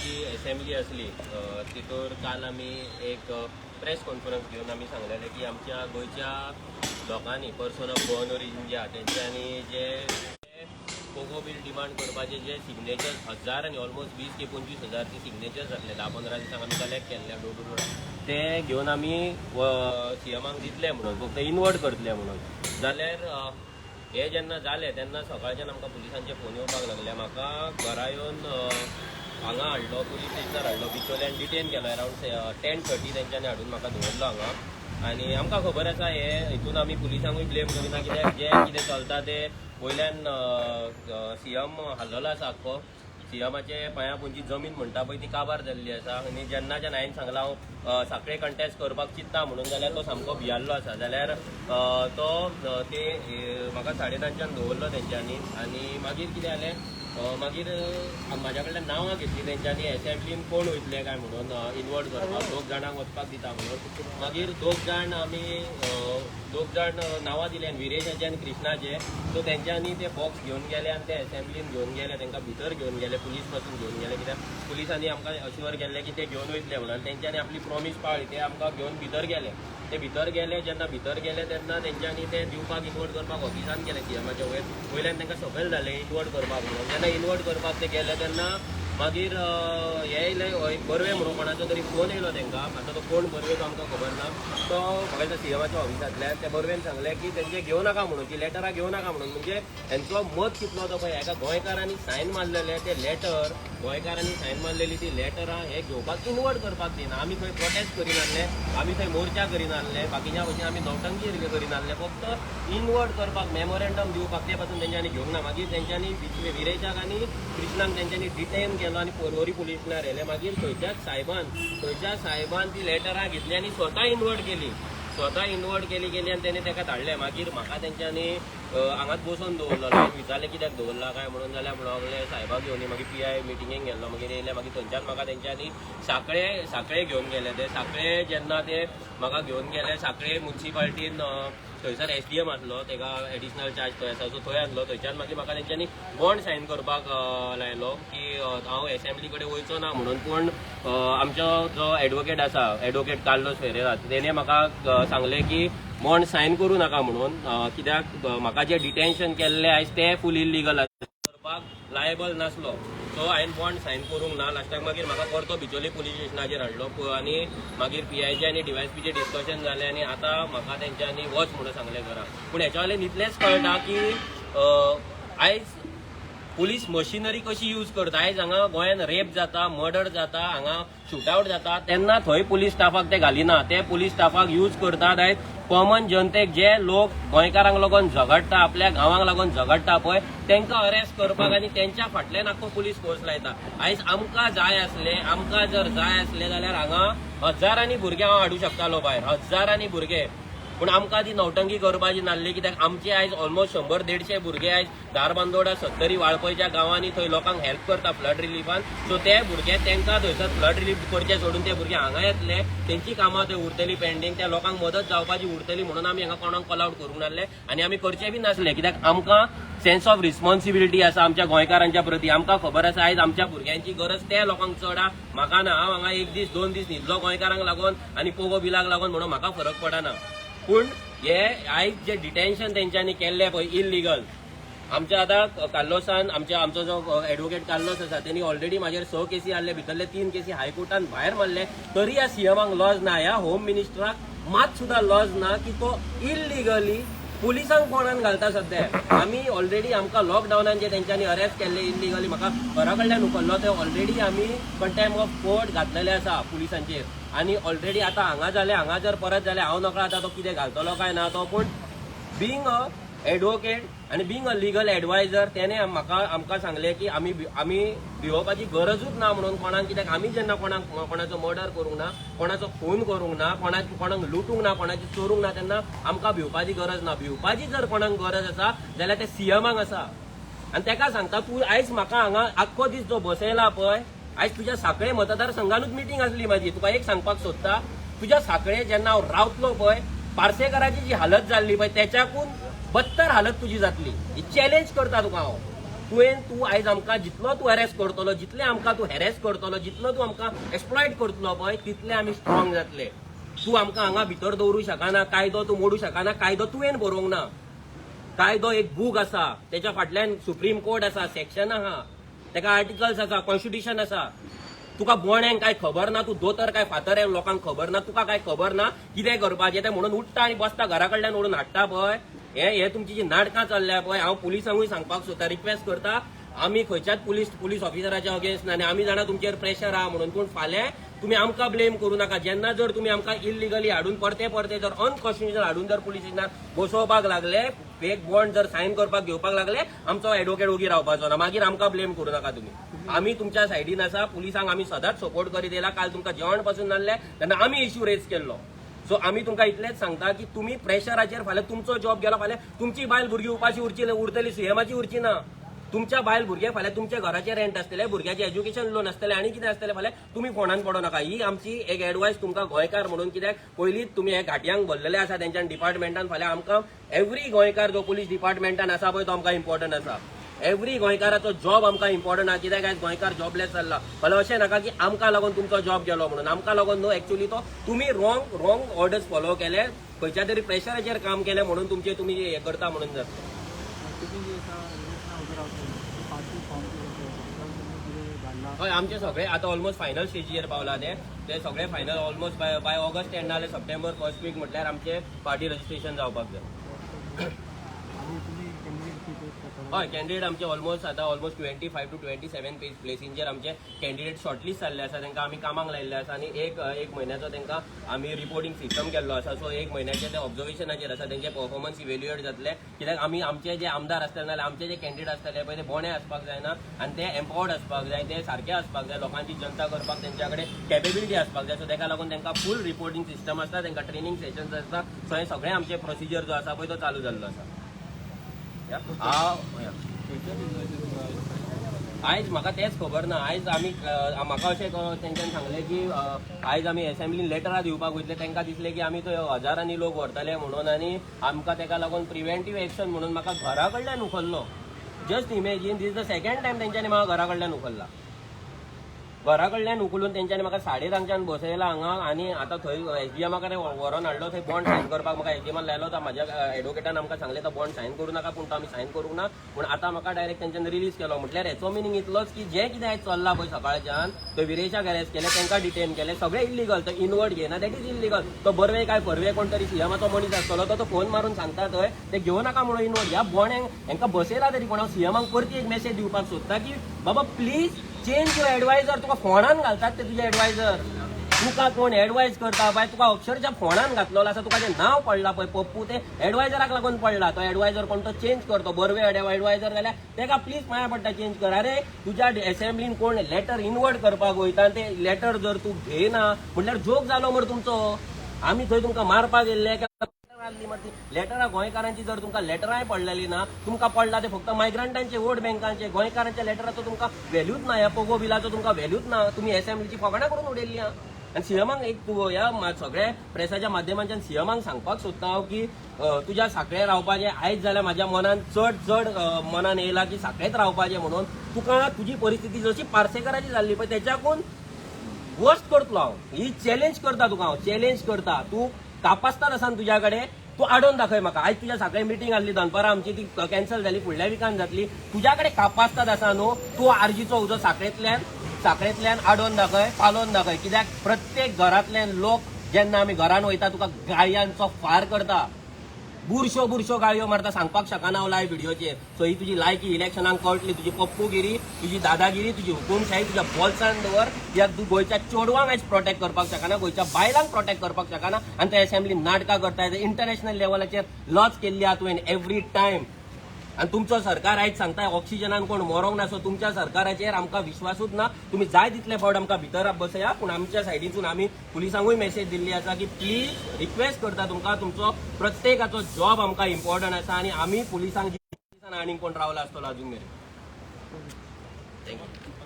जी एसेंब्ली आसली तितूर काल आमी एक प्रेस कॉन्फरन्स घेवन आमी सांगलेले की आमच्या गोंयच्या लोकांनी, पर्सन ऑफ गोवन ओरिजीन जे आहा तेंच्यांनी जे पोगो बील डिमांड करपाचे जे सिग्नेचर्स हजारांनी, ऑलमोस्ट 20 ते 25 हजार ती सिग्नेचर्स जातले, 10-15 दिसांक आमी कलेक्ट केल्ले डोर टू डोर, ते घेवन आमी सीएमाक दितले म्हणून, फक्त इनवर्ड करतले म्हणून. जाल्यार हे जेन्ना जालें तेन्ना सकाळच्यान आमकां पुलिसांचे फोन येवपाक लागले. म्हाका घरा येवन हांगा हाडलो, पुलीस स्टेशनार हाडलो, बिचोल्यान डिटेन केलो. अरावंड 10:30 तेंच्यांनी हाडून म्हाका दवरलो हांगा. आनी आमकां खबर आसा, हे हितून आमी पुलिसांकूय ब्लेम करिना, कित्याक जें कितें चलता ते वयल्यान सीएम हाल्लेलो आसा. आख्खो सीएमाचे पांया पोंदची जमीन म्हणटा पळय ती काबार जाल्ली आसा. आनी जेन्नाच्यान हांवें सांगलां हांव साखळे कंटेस्ट करपाक चिंत्ता म्हणून, जाल्यार तो सामको भियाल्लो आसा. जाल्यार तो ते म्हाका 10:30च्यान दवरलो तेंच्यांनी. आनी मागीर कितें जालें, मागीर म्हाज्या कडल्यान नांवां घेतली तेंच्यांनी, एसेंब्लीन कोण वयतले काय म्हणून इनवर्ड करपाक, दोग जाणांक वचपाक दिता म्हणून. मागीर दोग जाण आमी दोग जाण नांवां दिले, विरेशाचे आनी कृष्णाचे. सो तेंच्यांनी ते बॉक्स घेवन गेले आनी ते एसेंब्लीन घेवन गेले, तांकां भितर घेवन गेले, पुलीस पासून घेवन गेले, कित्याक पुलिसांनी आमकां अश्युअर केल्लें की ते घेवन वयतले म्हणून. तेंच्यांनी आपली प्रॉमीस पाळ्ळी, ते आमकां घेवन भितर गेले. ते भितर गेले, जेन्ना भितर गेले तेन्ना तेंच्यांनी ते दिवपाक, इनवर्ड करपाक ऑफिसान गेले सीएमाच्या वयर. वयल्यान तांकां सकयल जालें इनवर्ड करपाक म्हणून. जेन्ना इनवर्ड करपाक ते गेले तेन्ना मागीर हे येयले, एक बर्वे म्हणून कोणाचो तरी फोन येयलो तांकां. आतां तो कोण बर्वे तो आमकां खबर ना. तो म्हाका दिसता सीएमाच्या ऑफिसांतल्यान. त्या बर्वेन सांगलें की तेंचे घेवं नाका म्हणून, ती लेटरां घेवं नाका म्हणून. म्हणजे हेंचो मत कितलो तो पळय, एका गोंयकारांनी सायन मारलेले ते लेटर, गोंयकारांनी सायन मारलेली ती लेटरां हे घेवपाक, इनवर्ड करपाक दिना. आमी थंय प्रोटेस्ट करिनासले, आमी थंय मोर्चा करिनासले, बाकीच्या भशेन आमी नौटंकी करिनासले. फक्त इनवर्ड करपाक, मेमोरेंडम दिवपाक, ते पासून तेंच्यांनी घेवंक ना. मागीर तेंच्यांनी विरेशाक आनी कृष्णाक तेंच्यांनी डिटेन केलो आनी पोरवरी पुलीस स्टेशनार व्हेले. मागीर थंयच्याच सायबान ती लेटरां घेतली आनी स्वता इनवर्ड केली. स्वता इनवर्ड केली केली आनी तेणे ताका धाडले. मागीर म्हाका तेंच्यांनी हांगाच बसोवन दवरलो. हांवें विचारलें कित्याक दवरला काय म्हणून, जाल्यार म्हणूंक लागले सायबाक घेवन यो. मागीर पीआय मिटिंगेक गेल्लो, मागीर येयले. मागीर थंयच्यान म्हाका तेंच्यांनी साखळे साखळे घेवन गेले. ते साखळे जेन्ना ते म्हाका घेवन गेले साखळे मुन्सिपाल्टीन, थंयसर एसडीएम आसलो, तेका एडिशनल चार्ज थंय आसा, सो थंय आसलो. थंयच्यान मागीर म्हाका तेंच्यांनी बॉन्ड सायन करपाक लायलो की हांव एसेंब्ली कडेन वयचो ना म्हणून. पूण आमचो जो एडवोकेट आसा, एडवोकेट कार्लोस फेरेरा, तेणे म्हाका सांगलें की बॉन्ड सायन करूं नाका म्हणून, कित्याक म्हाका जे डिटेन्शन केल्लें आयज तें फूल इलिगल करपाक लायबल नासलो. सो हांवें बॉन्ड सायन करूंक ना. लास्टाक मागीर म्हाका परतो बिचोली पुलीस स्टेशनाचेर हाडलो आनी मागीर पीआयचे आनी डीवायएसपीचे डिस्कशन जालें आनी आतां म्हाका तेंच्यांनी वच म्हणून सांगलें घरा. पूण हेच्या वयल्यान इतलेंच कळटा की आयज पुलीस मशिनरी कशी यूज करता. आयज हांगा गोंयान रेप जाता, मर्डर जाता, हांगा शूटआउट जाता, तेन्ना थंय पुलीस स्टाफाक ते घालिना. ते पुलीस स्टाफाक यूज करतात आयज कॉमन जनतेक, जे लोक गोंयकारांक लागून झगडटा, आपल्या गांवांक लागून झगडटा पळय, तांकां अरेस्ट करपाक आनी तेंच्या फाटल्यान आख्खो पुलीस फोर्स लायता. आयज आमकां जाय आसले, आमकां जर जाय आसले जाल्यार हांगा हजारांनी भुरगे हांव हाडूं शकतालो भायर, हजारांनी भुरगे. पूण आमकां ती नौटंकी करपाची नासली, कित्याक आमचे आयज ऑलमोस्ट 100-150 भुरगे आयज धारबांदोडा, सत्तरी, वाळपयच्या गांवांनी थंय लोकांक हेल्प करता फ्लड रिलीफान. सो ते भुरगे तांकां थंयसर फ्लड रिलीफ करचे सोडून ते भुरगे हांगा येतले, तेंची कामां थंय उरतली पेंडींग, त्या लोकांक मदत जावपाची उरतली म्हणून आमी हांगा कोणाक कॉल आउट करूंक नासले आनी आमी करचे बी नासले, कित्याक आमकां सेन्स ऑफ रिस्पॉन्सिबिलिटी आसा आमच्या गोंयकारांच्या प्रती. आमकां खबर आसा आयज आमच्या भुरग्यांची गरज त्या लोकांक चड आहा, म्हाका ना. हांव हांगा एक दीस दोन दीस न्हिदलो गोंयकारांक लागून आनी पोगो बिलाक लागून म्हणून म्हाका फरक पडना. पूण हे आयज जे डिटेन्शन तेंच्यांनी केल्लें पळय इलिगल, आमच्या आतां कार्लोसान, आमच्या आमचो जो एडवोकेट कार्लोस आसा, तेणी ऑलरेडी म्हाजेर स केसी आहले. भितरले तीन केसी हायकोर्टान भायर मारले, तरी ह्या सीएमाक लॉज ना, ह्या होम मिनिस्टराक मात सुद्दां लॉज ना की तो इलिगली पुलिसांक कोणान घालता. सध्या आमी ऑलरेडी आमकां लॉकडावनान जे तेंच्यांनी अरेस्ट केल्ले इलिगली, म्हाका घरा कडल्यान उखल्लो, ते ऑलरेडी आमी कंटेम्प्ट ऑफ कोर्ट घातलेले आसा पुलिसांचेर. आनी ऑलरेडी आतां हांगा जालें, हांगा जर परत जालें, हांव नकळो आतां तो कितें घालतलो काय ना तो. पूण बिंग अ एडवोकेट आनी बिंग अ लिगल एडवायझर, तेणे म्हाका आमकां सांगलें की आमी भिवपाची गरजूच ना म्हणून कोणाक, कित्याक आमी जेन्ना कोणाक कोणाचो मर्डर करूंक ना, कोणाचो खून करूंक ना, कोणाक लुटूंक ना, कोणाची चोरूंक ना, तेन्ना आमकां भिवपाची गरज ना. भिवपाची जर कोणाक गरज आसा जाल्यार ते सीएमाक आसा. आनी तेका सांगता, तूं आयज म्हाका हांगा आख्खो दीस जो बसयला पळय, आयज तुज्या साखळे मतदारसंघानूच मिटींग आसली म्हाजी. तुका एक सांगपाक सोदता, तुज्या साखळे जेन्ना हांव रावतलो पळय, पार्सेकाराची जी हालत जाल्ली पळय तेच्याकून बत्तर हालत तुजी जातली. ही चॅलेंज करता तुका हांव. तुवें तूं आयज आमकां जितलो तूं अरेस्ट करतलो, जितले आमकां तूं हॅरेस करतलो, जितलो तूं आमकां एक्सप्लॉयट करतलो पळय, तितले आमी स्ट्रॉंग जातले. तूं आमकां हांगा भितर दवरूं शकना, कायदो तूं मोडूं शकना. कायदो तुवें बरोवंक ना. कायदो एक बूक आसा, तेच्या फाटल्यान सुप्रीम कोर्ट आसा, सेक्शन आहा, तेका आर्टिकल्स आसा, कॉन्स्टिट्युशन आसा. तुका बोण्यांक काय खबर ना. तूं दोतर काय फातर आहे लोकांक खबर ना. तुका काय खबर ना कितें करपाचें तें, म्हणून उठ्ठा आनी बसता, घरा कडल्यान ओडून हाडटा पळय. हे हे तुमची जी नाटकां चल्ल्या पळय, हांव पुलिसांकूय सांगपाक सोदता, रिक्वेस्ट करता, आमी खंयच्याच पुलीस ऑफिसराच्या अगेन्स्ट ना आनी आमी जाणा तुमचेर प्रेशर आहा म्हणून, पूण फाल्यां तुमी आमकां ब्लेम करूं नाका. जेन्ना जर तुमी आमकां इलिगली हाडून, परते परते जर अनकॉन्स्टिट्युशनल हाडून जर पुलीस स्टेशनार बसोवपाक लागले, फेक बॉन्ड जर सायन करपाक घेवपाक लागले, आमचो एडवोकेट ओगी रावपाचो ना. मागीर आमकां ब्लेम करूं नाका तुमी. आमी तुमच्या सायडीन आसा. पुलिसांक आमी सदांच सपोर्ट करीत येयला. काल तुमकां जेवण पासून नासलें तेन्ना आमी इश्यू रेज केल्लो. सो आमी तुमकां इतलेंच सांगता की तुमी प्रेशराचेर फाल्यां तुमचो जॉब गेलो, फाल्यां तुमची बायल भुरगीं उपाशी उरची उरतली, सीएमाची उरची ना. तुमच्या बायल भुरगे, फाल्यां तुमच्या घराचे रेंट आसतले, भुरग्याचे एज्युकेशन लोन आसतले आनी कितें आसतलें, फाल्यां तुमी फोंडान पडो नाका. ही आमची एक एडवायस तुमकां गोंयकार म्हणून, कित्याक पयलींच तुमी हे घाटयांक भरलेले आसा तेंच्या डिपार्टमेंटान. फाल्यां आमकां एवरी गोंयकार जो पुलीस डिपार्टमेंटान आसा पळय, तो आमकां इम्पॉर्टंट आसा. एवरी गोंयकाराचो जॉब आमकां इम्पॉर्टंट आहा, कित्याक आयज गोंयकार जॉबलेस चल्ला. फाल्यां अशें नाका की आमकां लागून तुमचो जॉब गेलो म्हणून. आमकां लागून न्हू, एक्चुली तो तुमी रॉंग रॉंग ऑर्डर्स फॉलो केले, खंयच्या तरी प्रेशराचेर काम केलें म्हणून तुमचे तुमी हें करता म्हणून जाता. तुम्ही जे एका इलेक्शना उबे रावतले, पार्टी फॉर्म कितें कितें धाडला? हय, आमचे सगळे आतां ऑलमोस्ट फायनल स्टेजीर पावला. ते ते सगळे final almost by August end नाल्यार सप्टेंबर फर्स्ट वीक म्हटल्यार आमचे पार्टी रजिस्ट्रेशन जावपाक जाय. आणि तुम्ही कॅन्डिडेट किती करता? हय, कॅन्डिडेट आमचे ऑलमोस्ट आतां almost 25 to 27 प्लेसींचेर आमचे कॅन्डिडेट शॉर्टलिस्ट जाल्ले आसा. तांकां आमी कामाक लायिल्ले आसा आनी एक एक म्हयन्याचो तांकां आमी रिपोर्टींग सिस्टम केल्लो आसा. सो एक म्हयन्याचे ते ऑब्जर्वेशनाचेर आसा, तेंचे परफॉर्मन्स इवेल्युएट जातले, कित्याक आमी आमचे जे आमदार आसतले नाल्यार आमचे जे कॅन्डिडेट आसतले पळय, ते बोणे आसपाक जायना आनी ते एम्पावर्ड आसपाक जाय, ते सारके आसपाक जाय, लोकांची जनता करपाक तेंच्या कडेन कॅपेबिलिटी आसपाक जाय. सो ताका लागून तांकां फूल रिपोर्टींग सिस्टम आसता, तांकां ट्रेनींग सेशन्स आसता. सो हे सगळे आमचे प्रोसिजर जो आसा पळय, तो चालू जाल्लो आसा. या. हांव या. आयज म्हाका तेंच खबर ना. आयज आमी म्हाका अशें तेंच्यान सांगलें की आयज आमी एसेंब्लीन लेटरां दिवपाक वयतले. तांकां दिसलें की आमी थंय हजारांनी लोक व्हरतले म्हणून आनी आमकां तेका लागून प्रिवेंटीव एक्शन म्हणून म्हाका घरा कडल्यान उखल्लो. Just imagine, this the second time तेंच्यांनी म्हाका घरा कडल्यान उखल्ला. घरा कडल्यान उखलून तेंच्यांनी म्हाका 10:30च्यान बसयला हांगा आनी आतां थंय एसडीएमा कडेन व्हरोन हाडलो. थंय बॉन्ड सायन करपाक म्हाका एसडीएमान लायलो. तो म्हाज्या एडवोकेटान आमकां सांगलें, तो बॉन्ड सायन करूं नाका, पूण तो आमी सायन करूंक ना. पूण आतां म्हाका डायरेक्ट तेंच्यांनी रिलीज केलो. म्हटल्यार हेचो मिनींग इतलोच की जें कितें आयज चल्लां पळय, सकाळच्यान तो विरेशाक अरेस्ट केले, तांकां डिटेन केले, सगळें इल्लिगल. तो इनवर्ड घेयना, that is illegal. तो बर्वे काय परवे कोण तरी सीएमाचो मनीस आसतलो, तो तो फोन मारून सांगता थंय ते घेवं नाका म्हणून इनवर्ड. ह्या बोण्यांक हांकां बसयला तरी कोण? हांव सीएमाक परती एक मेसेज दिवपाक सोदता की बाबा, प्लीज चेंज your adviser. तुका फोनान घालतात ते तुजे एडवायझर. तुका कोण एडवायज करता बाय, तुका अक्षरशः फोनान घातलेलो आसा. तुका जें नांव पडलां पळय पप्पू, ते एडवायझराक लागून पडला. तो एडवायझर कोण तो चेंज कर. तो बर्वे एडवायझर जाल्यार तेका प्लीज पांया पडटा, चेंज कर. अरे, तुज्या एसेंब्लीन कोण लेटर इनवर्ड करपाक वयता आनी ते लेटर जर तूं घेयना म्हटल्यार जोक जालो मरे तुमचो. आमी थंय तुमकां मारपाक येयल्ले काय मरे? ती लेटरां गोंयकारांची जर तुमकां लेटरांय पडलेली ना, तुमकां पडला ते फक्त मायग्रंटांचे, वोट बँकांचे. गोंयकारांच्या लेटराचो तुमकां व्हॅल्यूच ना. ह्या पोगो बिलाचो तुमकां व्हॅल्यूच ना. तुमी एसेंब्लीची फकाणां करून उडयल्ली आहा. आनी सीएमाक एक तूं ह्या सगळे प्रेसाच्या माध्यमांच्यान सीएमाक सांगपाक सोदता हांव की तुज्या साखळे रावपाचें आयज जाल्यार म्हाज्या मनान चड चड मनान येयला की साखळेच रावपाचें म्हणून. तुका तुजी परिस्थिती जशी पार्सेकाराची जाल्ली पळय, तेच्याकून वर्स्ट करतलो हांव. ही चॅलेंज करता तुका हांव, चॅलेंज करता. तूं कापास्ताद आसा न्हू तुज्या कडेन, तूं आडोवन दाखय म्हाका. आयज तुज्या सकाळी मिटींग आसली दनपारां आमची, ती कॅन्सल जाली, फुडल्या विकान जातली. तुज्या कडेन कापास्ताद आसा न्हू, तूं आरजीचो उजो साखळेंतल्यान साखळेंतल्यान आडोवन दाखय, पालोवन दाखय. कित्याक प्रत्येक घरांतल्यान लोक जेन्ना आमी घरान वयता, तुका गाळयांचो फार करता, बुरश्यो बुरश्यो गाळयो मारता, सांगपाक शकना हांव लायव्ह व्हिडियोचेर. सो ही तुजी लायकी इलेक्शनाक कळटली. तुजी पप्पूगिरी, तुजी दादागिरी, तुजी हुकुमशाही तुज्या बोल्सान दवर, कित्याक तूं गोंयच्या चेडवांक आयज प्रोटेक्ट करपाक शकना, गोंयच्या बायलांक प्रोटेक्ट करपाक शकना आनी ते असेंब्ली नाटकां करता. इंटरनॅशनल लेवलाचेर लॉस केल्ली आहा तुवें एवरी टायम. आनी तुमचो सरकार आयज सांगता ऑक्सिजनान कोण मरोंक ना. सो तुमच्या सरकाराचेर आमकां विश्वासूच ना. तुमी जाय तितले फावट आमकां भितर बसया, पूण आमच्या सायडीसून आमी पुलिसांकूय मेसेज दिल्ली आसा की प्लीज, रिक्वेस्ट करता तुमकां, तुमचो प्रत्येकाचो जॉब आमकां इम्पॉर्टंट आसा आनी आमी पुलिसांक आनीक कोण रावला आसतलो अजून मेरेन. Thank you.